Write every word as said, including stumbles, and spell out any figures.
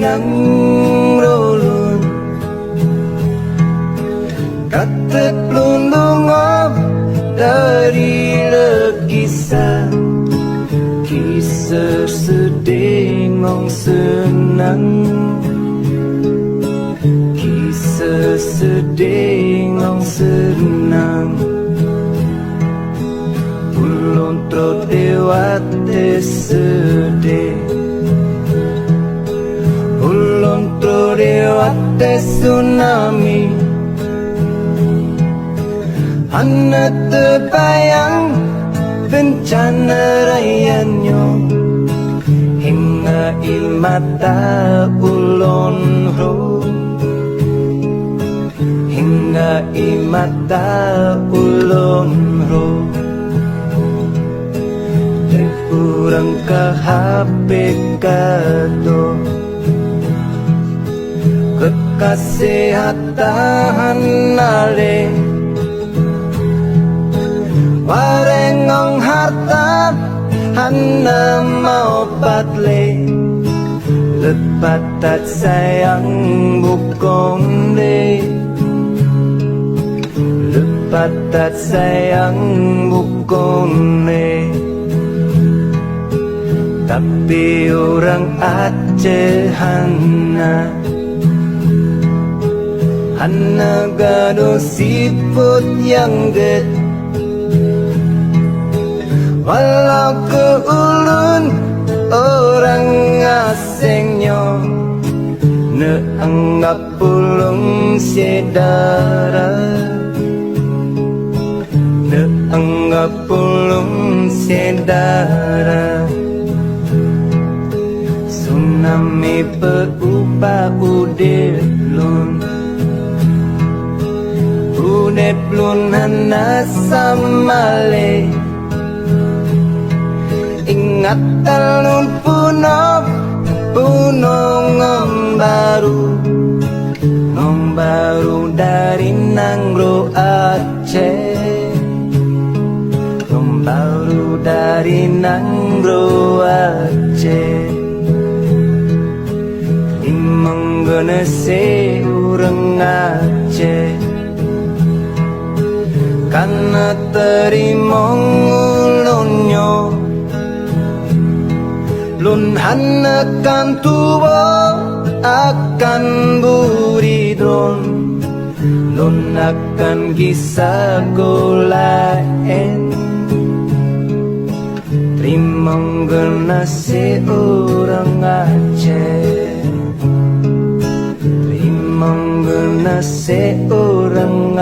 Nanggroe lôn, ka trép lôn deungoe dari le kisah, kisah seudeh ngon seunang, kisah seudeh ngon seunang. Ulôn trok di watèe seudeh, ulôn trok di watèe tsunami. Hana teubayang beuncana raya nyoe, hingga ie mata ulôn rhot. Hingga ie mata ulôn rhot, lé ureueng ka habéh ka tô. Keukaséh hata hana lé, waréng ngon hareuta hana meupat lé. Leupah that sayang bukon lé, leupah that sayang bukon lé. Tapi ureueng Aceh hana, hana gadôh sifeuet nyang gét. Walau keu ulôn ureueng aséng nyoe, neuanggab ulôn syedara, neuanggab ulôn syedara. Tsunami peuubah udép lôn, udép lôn hana sama lé. Ingat that lôn peunoh, peunoh ngon barô, ngon barô dari nanggroe Aceh, ngon barô dari nanggroe Aceh. Teurimong geuneusé ureueng Aceh, ka na teurimong ulôn nyoe. Lôn hana kan tuwoe akan buri droen, lôn akan gisa goe laén. Teurimong geuneusé ureueng Aceh, teurimong geuneusé ureueng